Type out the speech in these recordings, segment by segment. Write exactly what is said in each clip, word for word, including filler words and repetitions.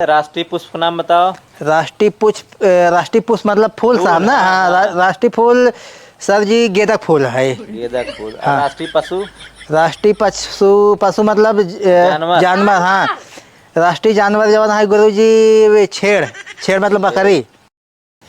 राष्ट्रीय पुष्प नाम बताओ। राष्ट्रीय पुष्प, अ, राष्ट्रीय पुष्प मतलब फूल फूल, साहब ना? हाँ, हाँ, हाँ। रा-, राष्ट्रीय फूल सर जी गेंदा के फूल है। गेंदा के फूल। हाँ। राष्ट्रीय पशु? राष्ट्रीय पशु, पशु मतलब, अ, जानवर। जानवर, हाँ। राष्ट्रीय जानवर जवन है गुरुजी, वे छेड़, छेड़ मतलब बकरी।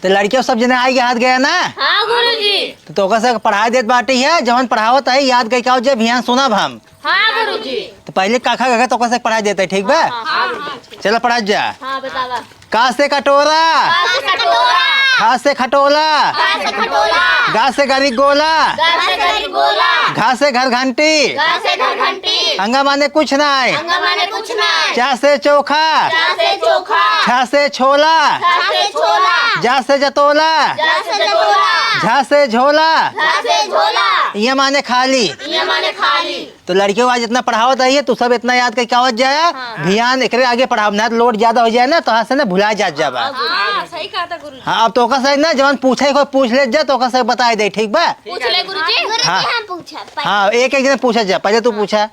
तो लड़कियों सब जने आई के हाथ गया ना? हाँ गुरुजी। तो तोका से पढ़ाई देत बाटी है, जवन पढ़ावत है याद करके आओ, जब भियान सुनब हम। हाँ गुरुजी। तो पहले काखा काखा तोका से पढ़ाई देते, ठीक बा? हाँ, हाँ, हाँ। चलो पढ़ा जा। हाँ, बतावा। का से कटोरा। का से कटोरा। खा से खटोला। खा से खटोला। गा से गरी गोला। गा से गरी गोला। घा से घर घंटी। घा से घर घंटी। अंगा माने कुछ नाय। अंगा माने कुछ नाय। चा से चोखा। चा से चोखा। छा से छोला। छा से छोला। जा से जतोला। जा से जतोला। झा से झोला। झा से झोला। इया माने खाली। इया माने खाली। तो लड़कियों आज इतना पढ़ावत है, तू सब इतना याद करके आवत जाए। हाँ। भियान एकरे आगे पढ़ाओ, ना तो load ज्यादा हो जाए ना, तो हाथ से ना भुला जात जाबा। हाँ, सही कहा था गुरुजी। हाँ, अब तोका से ना जवन पूछे को पूछ ले जा, तोका से बताई दे, ठीक बा? पूछ ले गुरुजी। गुरुजी, हाँ। हम पूछब, पहले। हाँ, एक एक जने पूछत जा, पहले तू हाँ। पूछा।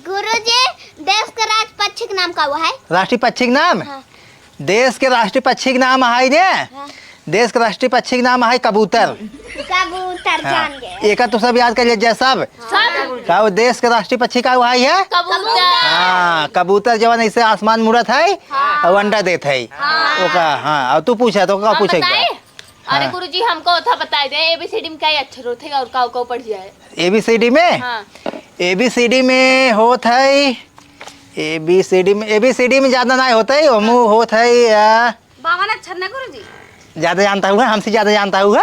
गुरुजी, देश के राज पक्षी के नाम का हुआ है? राष्ट्रीय पक्षी के नाम? हाँ। देश के राष्ट्रीय पक्षी के नाम है ने? हाँ। देश के राष्ट्रीय पक्षी के नाम है कबूतर। कबूतर, हाँ। जान गए। एका तो सब याद कर ले जा सब। सब। का वो देश के राष्ट्रीय पक्षी का हुआ है? कबूतर। हाँ, कबूतर जवन ऐसे आसमान मुड़त है हाँ। और अंडा देत है। हाँ। ओका, हाँ, और तू पूछा तो का हम पूछे एक बार? बताए? अरे हाँ। गुरुजी, हमको ओथा बताई दे, एबीसीडी में क्या अक्षर होते हैं और का का पढ़ जाए? एबीसीडी में? हाँ। एबीसीडी में होत है, एबीसीडी में, एबीसीडी में ज्यादा ना होत है, ओमू होत है, आ, बावन अक्षर ना गुरुजी? ज्यादा जानता हुआ, हमसे ज्यादा जानता हुआ।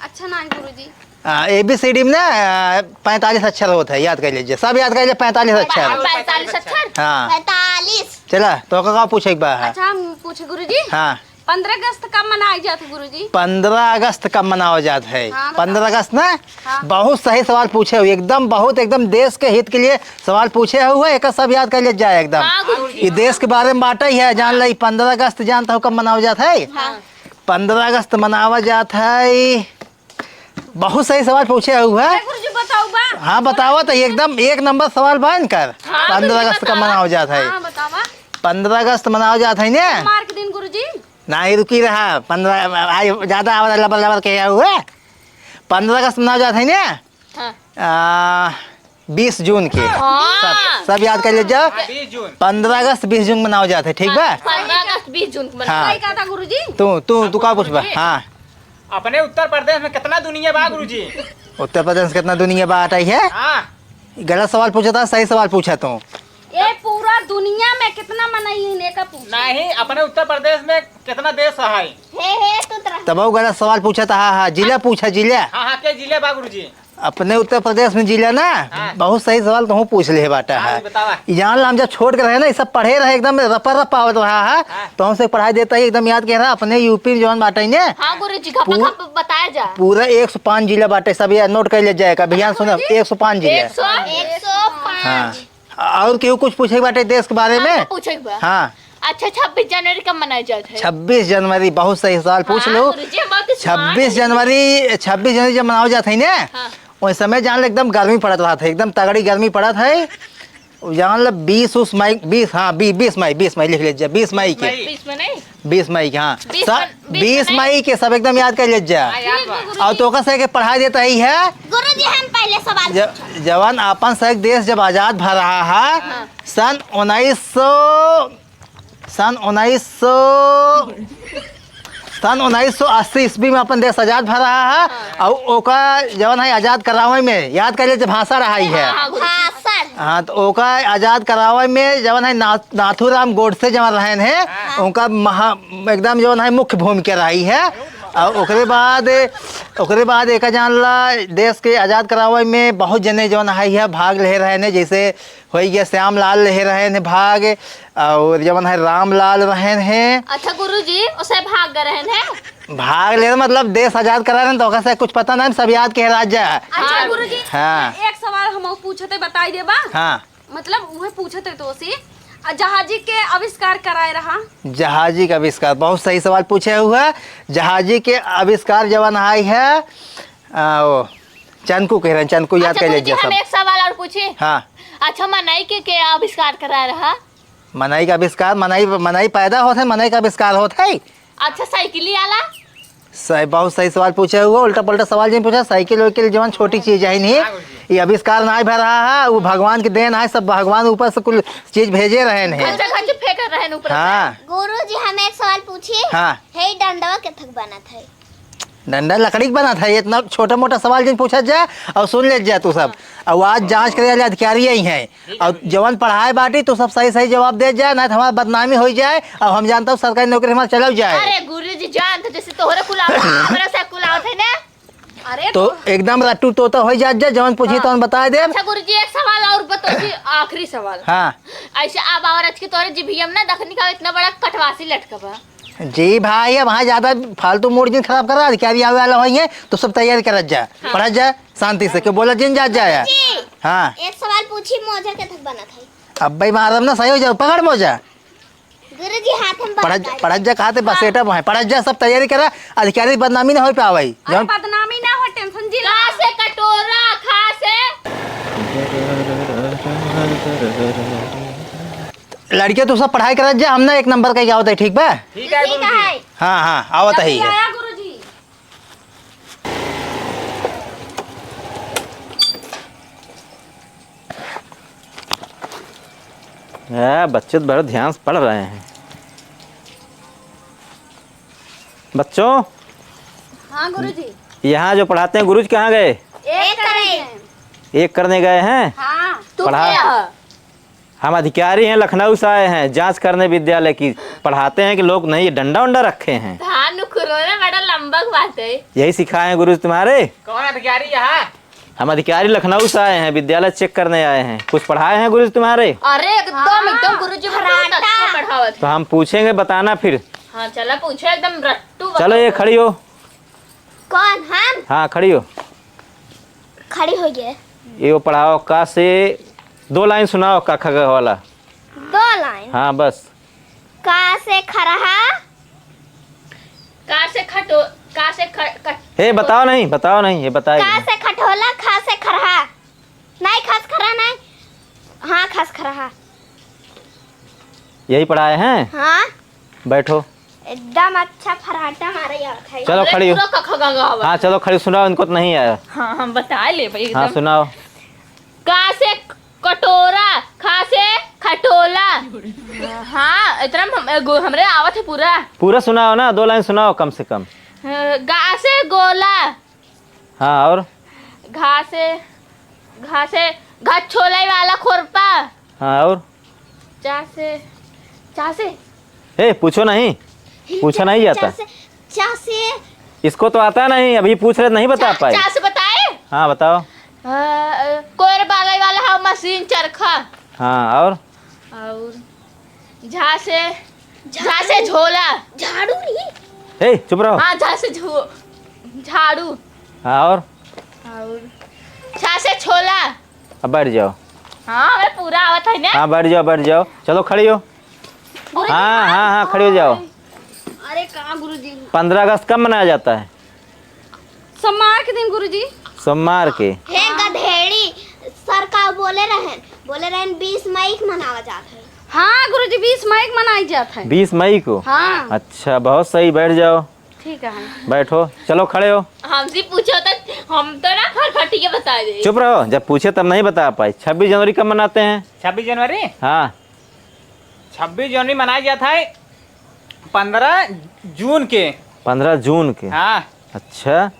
अच्छा ना गुरुजी। हाँ, एबीसीडी में ना, आ, पैंतालीस अक्षर होत है, याद कर लीजिए, सब याद कर लीजिए, पैंतालीस अक्षर। पैंतालीस अक्षर? हाँ। पैंतालीस। चला, तो का, का पूछे एक बार है? अच्छा, हम पूछे गुरुजी? हाँ। पन्द्रह अगस्त कब मनाई जात है गुरुजी? पन्द्रह अगस्त कब मनावा जात है? हाँ, बताओ। पन्द्रह अगस्त ना? हाँ। बहुत सही सवाल पूछे हो, एकदम, बहुत, एकदम देश के हित के लिए सवाल पूछे हुए, एका सब याद कर ले जाए एकदम। हाँ, गुरुजी। ये देश के बारे में बाटे ही है, जान ले, पन्द्रह अगस्त जानता हो कब मनावा जात है? हाँ। पन्द्रह अगस्त मनावा जात है। बहुत सही सवाल पूछे हुए। अरे गुरुजी, बताओ बा। हाँ, बतावा तो एकदम एक नंबर सवाल बा इनकर। हाँ, पन्द्रह गुरुजी, अगस्त कब बतावा। मनावा जात है? हाँ, बतावा। पन्द्रह अगस्त मनावा जात है ने? सोमवार के दिन गुरुजी। नाही, रुकी रहा, पन्द्रह, आई, ज्यादा आवाज लबर लबर के हुए। पन्द्रह अगस्त मनावा जात है ने? हाँ। आ, बीस जून के। हाँ। सब, सब याद कर ले जाओ। हाँ, बीस जून। पन्द्रह अगस्त बीस जून मनावा जात है, ठीक बा? हाँ, पन्द्रह अगस्त बीस जून के मनावा हाँ। जात है। सही कहा था गुरुजी। तू, तू, तू का पूछबा? हाँ। अपने उत्तर प्रदेश में कितना दुनिया बा गुरुजी? उत्तर प्रदेश में कितना दुनिया बा, अटाई है? हाँ। गलत सवाल पूछा था, सही सवाल पूछा तू। ए, पूरा दुनिया में कितना मनई है, एका पूछ। नहीं, अपने उत्तर प्रदेश में कितना देश है? हे, हे, तू तरह। तब वो गलत सवाल पूछा था, हाँ, हाँ, जिला पूछा, जिला। हाँ, हाँ, के जिले बा गुरुजी? अपने उत्तर प्रदेश में जिला ना, हाँ। बहुत सही सवाल तोहू पूछ ले बाटा हाँ, है। बतावा। ई जान ला, हम जब छोट के रहे ना, ई सब पढ़े रहे, एकदम रपा रप आवत रहा है, हाँ। तो हमसे पढ़ाई देता ही एकदम याद के रहा, अपने यूपी में जवन बाटे ने, हाँ गुरुजी, खपा पू-, खप बताया जा। पूरा एक सौ पाँच जिला बाटे, सब ये नोट कर ले जाए, कभी ध्यान सुनो, गुरुजी? एक सौ पाँच जिला। एक सौ? एक सौ पाँच। हाँ। और केहू कुछ पूछे के बाटे देश के बारे में? हमको पूछे के बा। हाँ। अच्छा, छब्बीस जनवरी कब मनाया जाता है? छब्बीस जनवरी, बहुत सही सवाल पूछ हाँ, लो। गुरुजी, हम बहुत smart छब्बीस हैं। जनवरी, छब्बीस जनवरी जब मनावा जात है ना, हाँ। उस समय जान ले एकदम गर्मी पड़त रहा था, एकदम तगड़ी गर्मी पड़त है। जान ले बीस उस मई, बीस, हाँ, बी-, बीस मई, बीस मई लिख लीजिए, बीस मई के। बीस में नहीं? बीस मई के, हाँ। बीस सब, में, बीस में बीस नहीं? मई के सब एकदम याद कर लीजिए। हाँ, याद बा। और तो का से के पढ़ा देता ही है। गुरुजी, हम पहले सवाल ज-, पूछब। जवन अपन से देश जब आजाद भा रहा है, हाँ। सन उन्नीस सौ सन उन्नीस सौ, सन उन्नीस सौ अस्सी ईस्वी में अपन देश आजाद भा रहा है। हाँ। और ओका जवन है आजाद करावे में याद कर ले जब भाषण रहा है। हाँ, हाँ, भाषण। हाँ, तो ओका आजाद करावे में जवन है ना-, नाथूराम गोडसे जवन रहन है, हाँ। उनका महा-, एकदम जवन है मुख्य भूमिका रही है। और ओकरे बाद, ओकरे बाद एका जान ला देश के आजाद करावे में बहुत जने जवन है, है भाग ले रहन है, जैसे होई गया श्यामलाल रहे, रहन है भाग, और जवन है रामलाल रहन है। अच्छा गुरुजी, उसे भाग गए रहन है? भाग ले मतलब देश आजाद करा रहन, तो ओकर से कुछ पता नहीं, सब याद के राजा। अच्छा हाँ। गुरुजी, हाँ। एक सवाल हम पूछते बताई देबा? हाँ। मतलब उहे पूछते तो से, आ, जहाजी के आविष्कार कराए रहा? जहाजी के आविष्कार, बहुत सही सवाल पूछे हुआ। जहाजी के आविष्कार जवन आई है, आ, ओ, चनकू कह रहे हैं, चनकू याद अच्छा, कर गुरुजी, लीजिए हम सब। एक सवाल और पूछी? हाँ। अच्छा, मनई के, के आविष्कार करा रहा? मनई का आविष्कार, मनई, मनई पैदा होत है, मनई का आविष्कार होत है। अच्छा, साइकिल आला? सही, बहुत सही सवाल पूछे हुआ, उल्टा पल्टा सवाल जिन पूछा। साइकिल वाइकिल जवन छोटी चीज है नहीं, हाँ, गुरुजी। ये आविष्कार ना भय रहा है, वो भगवान की देन है, सब भगवान ऊपर से कुल चीज भेजे रहे हैं। घच्चा घच्ची फेंक रहे हैं ऊपर से। हाँ। गुरुजी, हम एक सवाल पूछी? हाँ। हे डंडवा केथक बनत है? डंडा लकड़ी के बनत है। इतना छोटा मोटा सवाल जिन पूछत जा और सुन लेत जा तू सब। और आज जांच करे वाले अधिकारी यही हैं। और जवन पढ़ाए बाटी, तू सब सही सही जवाब देत जा, ना तो हमार बदनामी होइ जाए। और हम जानता हूँ सरकारी नौकरी हमार चलल जाए। अरे गुरुजी, जानत, जैसे तोहरे कुल आवत है, हमरा से कुल आवत है ना। अरे तो एकदम रट्टू तोता होइ जात जा, जवन पूछी हाँ। तवन बताए देब। अच्छा गुरुजी, एक सवाल और बताओ जी, आखिरी सवाल। हाँ। ऐसे अब और आज के तोरे जीभिया में ना दखनी का इतना बड़ा कटवासी लटका बा। जी भाई, अब हाँ ज्यादा फालतू मूड जिन खराब करा, अधिकारी आवे वाला होइहैं, तो सब तैयारी करत जा, हाँ। पढ़त जा, शांति से, क्यों बोला जिन जात जा यार। जी। हाँ। एक सवाल पूछी, मोजा केथक बनत है? अब भाई मारब ना, सही हो जाओ, पकड़ मोजा। गुरुजी, हाथ में पढ़त, पढ़त जा, कहा थे बस हाँ। एटा है, पढ़त जा, सब तैयारी करा, अधिकारी बदनामी ना हो पावे। अरे जौन बदनामी ना हो, टेंशन जी ना। का से कटोरा, खा से। लड़के तू सब पढ़ाई करत जा, हम ना एक नंबर का ही आवत है, ठीक बा? ठीक है ठीक गुरुजी। है। हाँ, हाँ, आवत है जल्दी ये। आया गुरुजी। ए, बच्चे तो बड़े ध्यान से पढ़ रहे हैं। बच्चों, हाँ गुरुजी। यहाँ जो पढ़ाते हैं गुरुजी कहाँ गए? एक करने गए। एक करने गए हैं? हाँ। तू पढ़ा- क्या? हम अधिकारी हैं, लखनऊ से आए हैं, जांच करने विद्यालय की। पढ़ाते हैं कि लोग नहीं, ये डंडा उंडा रखे हैं। धान खुरोना बड़ा लंबा बात है। यही सिखाए हैं गुरुजी तुम्हारे? कौन अधिकारी यहाँ? हम अधिकारी लखनऊ से आए हैं, विद्यालय चेक करने आए हैं। कुछ पढ़ाए हैं गुरुजी तुम्हारे? अरे एकदम, हाँ। एकदम गुरुजी बहुत फर्राटा। अच्छा पढ़ावत है। तो हम पूछेंगे, बताना फिर। हाँ, चला पूछो, एकदम रट्टू चलो, ये बताओ। खड़ी हो। कौन, हम? हाँ, खड़ी हो। खड़ी हो गए। ये वो पढ़ाओ, का से दो लाइन सुनाओ, का ख ग वाला। दो लाइन? हाँ, बस। का से खरहा। का से खटो-, का से ख-, कट-, हे, बताओ नहीं, बताओ नहीं, ये बताए का नहीं। से खटोला, खा से खरहा। नहीं, खस खरहा नहीं। हाँ, खस खरहा। यही पढ़ाए हैं? हाँ। बैठो। एकदम अच्छा फर्राटा मारे यार खाई। चलो, हमरे खड़ी हो। पूरा कखा गंगा हवा। हाँ, चलो, खड़ी, सुनाओ, इनको तो नहीं आया। हाँ, हम बता ले भाई हाँ, एकदम। सुनाओ। का से कटोरा, खा से खटोला। हाँ, इतना हम, एगो हमरे आवत है पूरा। पूरा सुनाओ ना, दो लाइन सुनाओ कम से कम। गा से गोला। हाँ, और? घा से, घा से, घा छोले वाला खुरपा। हाँ, और? चा से, चा से? ए, पूछो नहीं। पूछा नहीं जाता। चा से, चा से। इसको तो आता नहीं, अभी पूछ रहे, नहीं बता चा, पाए। चा से बताए? हाँ, बताओ। अ, अ, कोयर बागई वाला है मशीन चरखा। हाँ, और? और झा से, झा से झाड़ू। झोला। झाड़ू नहीं। ए, चुप रहो। हाँ, झा से झो-, झाड़ू। हाँ, और? और झा से छोला। अब बैठ जाओ। हाँ, हमें पूरा आवत है ना। हाँ, बैठ जाओ, बैठ जाओ। चलो, खड़ी हो। गुरुजी, हाँ, हाँ, हाँ, खड़ी हो जाओ। अरे, कहाँ गुरुजी? पन्द्रह अगस्त कब मनाया जाता है? सोमवार के दिन गुरुजी। सोमवार के। हे गधेड़ी, सर का बोले रहन, बोले रहन बीस मई के मनावा जात है। हाँ गुरुजी, बीस मई के मनाई जात है। बीस मई को? हाँ। अच्छा, बहुत सही, बैठ जाओ। ठीक है। बैठो, चलो खड़े हो। हमसे पूछो तो हम तो ना फटफटी के बता दे। चुप रहो, जब पूछे तब नहीं बता पाए। छब्बीस जनवरी कब मनाते हैं? छब्बीस जनवरी? हाँ। छब्बीस जनवरी मनाया जाता है पन्द्रह जून के। पन्द्रह जून के? हाँ। अच्छा,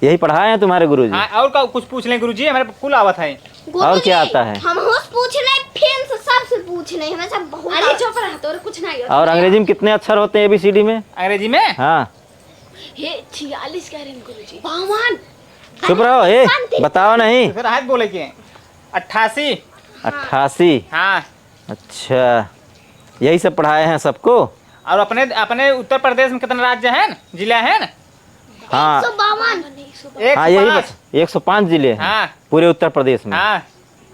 यही पढ़ाए हैं तुम्हारे गुरुजी? हाँ, और का कुछ पूछ लें गुरुजी, हमारे कुल आवत है। गुरुजी, और क्या आता है? हम होश पूछ ले, फिर से सबसे पूछ ले, हमें सब बहुत अरे आता चुप रह, तोरे कुछ नहीं आता। और अंग्रेजी में कितने अक्षर होते हैं एबीसीडी में? अंग्रेजी में? हाँ। हे, छियालीस कह रहे हैं गुरुजी। बावन। चुप रहो, ए, बावन। बताओ नहीं। तो फिर हाथ बोले के? अट्ठासी। अट्ठासी। हाँ। अच्छा, यही सब पढ़ाए हैं सबको? और अपने, अपने उत्तर प्रदेश में कितने राज्य हैं, जिला हैं? हाँ। एक सौ बावन। हाँ, यही एक सौ पाँच। बस, एक सौ पाँच जिले हैं हाँ। पूरे उत्तर प्रदेश में। हाँ।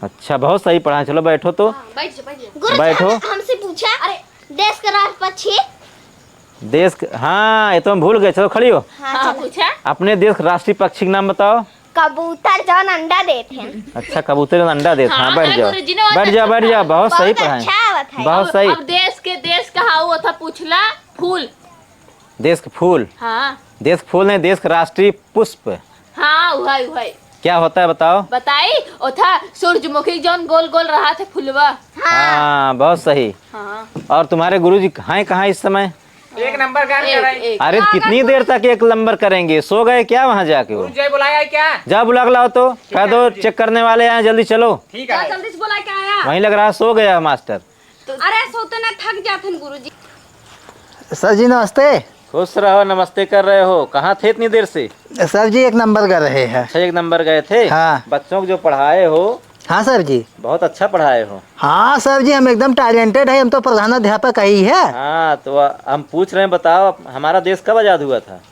अच्छा, बहुत सही पढ़ाए। चलो बैठो तो। हाँ, बैठ जाओ, बैठ जाओ। गुरु जी, बैठो। हम, हमसे पूछा, अरे, देश का राष्ट्र पक्षी? देश का, हाँ, ये तो हम भूल गए। चलो खड़ी हो। हाँ, हाँ, चलो। पूछा। अपने देश का राष्ट्रीय पक्षी का नाम बताओ। कबूतर जौन अंडा देत हैं। अच्छा, कबूतर जौन अंडा देत हैं। हाँ, हाँ, बैठ जाओ, गुरुजी ने बहुत बैठ जाओ, अच्छा बैठ जाओ। बहुत सही पढ़ाए। अच्छा आवत है। बहुत अब, सही। अब देश के, देश का हाउ था पूछला। फूल। देश के फूल। हाँ। देश के फूल नहीं, देश का राष्ट्रीय पुष्प। हाँ, उहइ, उहइ। क्या होता है बताओ? बताई। ओथा सूरजमुखी जौन गोल गोल रहा थे फुलवा। हाँ। हाँ, बहुत सही। हाँ। और तुम्हारे गुरुजी हैं कहाँ इस समय? एक नंबर गान एक, कराई। एक। अरे, कितनी देर तक एक नंबर करेंगे? सो गए क्या वहाँ जाके वो? गुरु जय बुलाया है क्या? जा बुला के लाओ तो। ठीक कह है, दो, गुरुजी। चेक करने वाले आए, जल्दी चलो। ठीक है। जल्दी से बुला के आया। वहीं लग रहा है, सो गया है मास्टर। अरे, सोते ना थक जात हन गुरुजी। सर जी, नमस्ते। खुश रहो, नमस्ते कर रहे हो। कहाँ थे इतनी देर से? सर जी, एक नंबर कर रहे हैं। अच्छा, एक नंबर गए थे? हाँ। बच्चों को जो पढ़ाए हो, हाँ सर जी। बहुत अच्छा पढ़ाए हो। हाँ सर जी, हम एकदम talented है, हम तो प्रधानाध्यापक ही है। हाँ, तो हम पूछ रहे हैं, बताओ, हमारा देश कब आजाद हुआ था?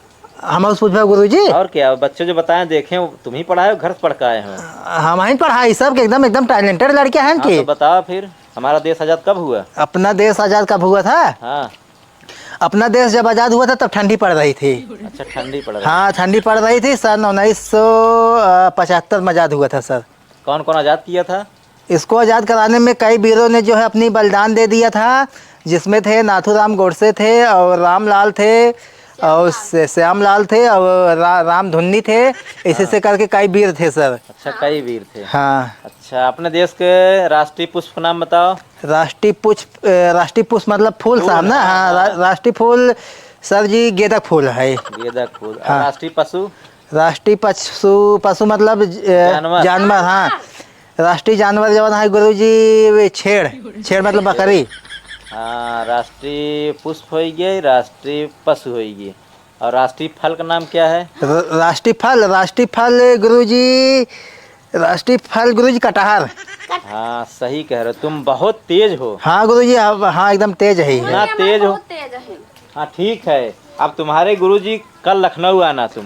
हम उस पूछबे गुरुजी। और क्या, बच्चे जो बताएं, देखें, तुम ही पढ़ाए हो, घर से पढ़ के आए हो? हम ही पढ़ाई सब के, एकदम, एकदम talented लड़के हैं हाँ, कि। तो बताओ फिर, हमारा देश आजाद कब हुआ? अपना देश आजाद कब हुआ था? हाँ। अपना देश जब आजाद हुआ था, तब ठंडी पड़ रही थी। अच्छा, ठंडी पड़ रही हाँ, थी। ठंडी पड़ रही थी। सन उन्नीस सौ पचहत्तर में आजाद हुआ था सर। कौन कौन आजाद किया था? इसको आजाद कराने में कई वीरों ने जो है अपनी बलिदान दे दिया था, जिसमें थे नाथूराम गोडसे थे और रामलाल थे और श्यामलाल। श्या-, श्यामलाल थे और रा-, राम धुन्नी थे। ऐसे हाँ। से करके कई वीर थे सर। अच्छा, कई वीर थे। हाँ। अच्छा, अपने देश के राष्ट्रीय पुष्प का नाम बताओ। राष्ट्रीय पुष्प, अ, राष्ट्रीय पुष्प मतलब फूल फूल, साहब ना? हाँ, हाँ, हाँ, हाँ। रा-, राष्ट्रीय फूल सर जी गेंदा फूल है। गेंदा फूल। और हाँ। राष्ट्रीय पशु? राष्ट्रीय पशु, पशु मतलब ज-, अ, जानवर। जानवर, हाँ। राष्ट्रीय जानवर जवन है गुरुजी, वे छेड़, छेड़ मतलब बकरी। हाँ, राष्ट्रीय पुष्प होइगे, राष्ट्रीय पशु होइगे। और राष्ट्रीय फल का नाम क्या है? र-, राष्ट्रीय फल, राष्ट्रीय फल गुरुजी, राष्ट्रीय फल गुरुजी कटहर। हाँ, सही कह रहे हो, तुम बहुत तेज हो। हाँ गुरुजी, हाँ, हाँ, एकदम तेज है। इतना तेज हो। बहुत तेज है। हाँ, ठीक है। अब तुम्हारे गुरुजी कल लखनऊ आना तुम।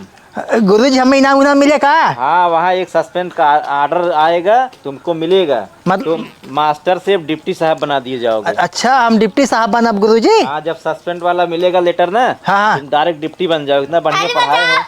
गुरुजी, हमें इनाम उनाम मिले का? हाँ, वहाँ एक सस्पेंड का ऑर्डर आएगा, तुमको मिलेगा। मत- तुम मास्टर से अब डिप्टी साहब बना दिए जाओगे। अ-, अच्छा, हम डिप्टी साहब बनब गुरुजी? हाँ, जब सस्पेंड वाला मिलेगा लेटर ना, हाँ, हाँ। तुम डायरेक्ट डिप्टी बन जाओगे। इतना बढ़िया पढ़ाए हो,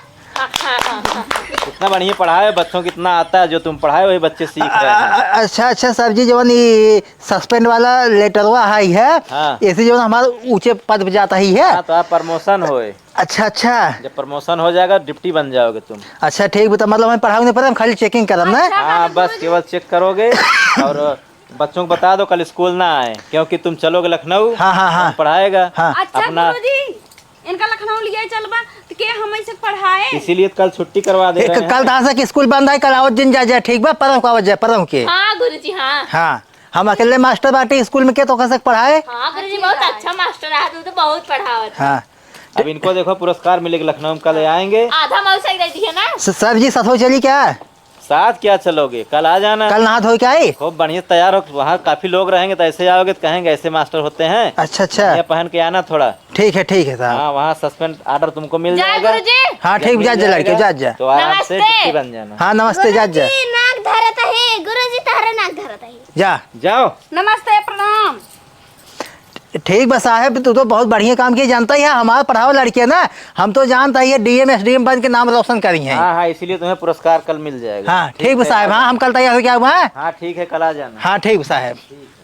इतना बढ़िया पढ़ाए हो, बच्चों को इतना आता है, जो तुम पढ़ाए वही बच्चे सीख रहे हैं। अ-, अ-, अच्छा, अच्छा सर जी, जवन ई सस्पेंड वाला लेटरवा आई है, हाँ। ऐसे जवन हमारे ऊंचे पद पे जाता ही है। हाँ, तो आप प्रमोशन होए। अच्छा, अच्छा। जब प्रमोशन हो जाएगा, डिप्टी बन जाओगे तुम। अच्छा, ठीक बा, तो मतलब हमें पढ़ावे नहीं पड़े, हम खाली चेकिंग करब ना? अच्छा, हाँ, बस केवल चेक करोगे और बच्चों को बता दो कल स्कूल ना आए, क्योंकि तुम चलोगे लखनऊ, हाँ, हाँ, हाँ। कौन पढ़ाएगा? हाँ। अच्छा, अपना गुरुजी, इनका लखनऊ लिया चलबा, तो के हम ऐसे पढ़ाए? इसीलिए कल छुट्टी करवा दे ए, रहे क-, हैं। कल कहाँ से कि स्कूल बंद है, कल आवत दिन जा, जा, ठीक बा, परम को आवत जा, परम के। हाँ, गुरुजी, हाँ। हाँ, हम अकेले मास्टर बाटी स्कूल में, के तो कहाँ से पढ़ाए? हाँ, गुरुजी, बहुत अच्छा मास्टर है, तू तो बहुत पढ़ावत है। हाँ। अब इनको देखो, पुरस्कार मिलेगा लखनऊ में, कल आएंगे। आधा मौसा ही दे दिए ना। स-, सर जी, साथ हो चली क्या? साथ क्या चलोगे, कल आ जाना। कल नहा धो के आई? खूब बढ़िया तैयार हो, वहाँ काफी लोग रहेंगे, तो ऐसे आओगे तो कहेंगे, "ऐसे मास्टर होते हैं।" अच्छा, अच्छा। बढ़िया पहन के आना थोड़ा। ठीक है, ठीक है साहब। हाँ, वहाँ सस्पेंड ऑर्डर तुमको मिल जाएगा। गुरुजी। हाँ, ठीक, मिल जा, जा लड़के, जाएगा, जा, जा। तो आराम से नमस्ते। डिप्टी बन जाना। हाँ, नमस्ते, जा, जा। गुरुजी, नाक धरत है, गुरुजी, तहरे नाक धरत है। जा। जाओ। नमस्ते, प्रणाम। ठीक बा साहेब, तू तो बहुत बढ़िया काम किए, जानता ही है, हमार पढ़ाओ लड़के ना, हम तो जानता ही है, डीएम, एसडीएम बन के नाम रोशन करी हैं। हाँ, हाँ, इसीलिए तुम्हें पुरस्कार कल मिल जाएगा। हाँ, ठीक बा साहेब, हाँ, हम कल तैयार हो गया हुआ है। हाँ, ठीक है, कल आ जाना। हाँ, ठीक बा साहेब। ठीक है।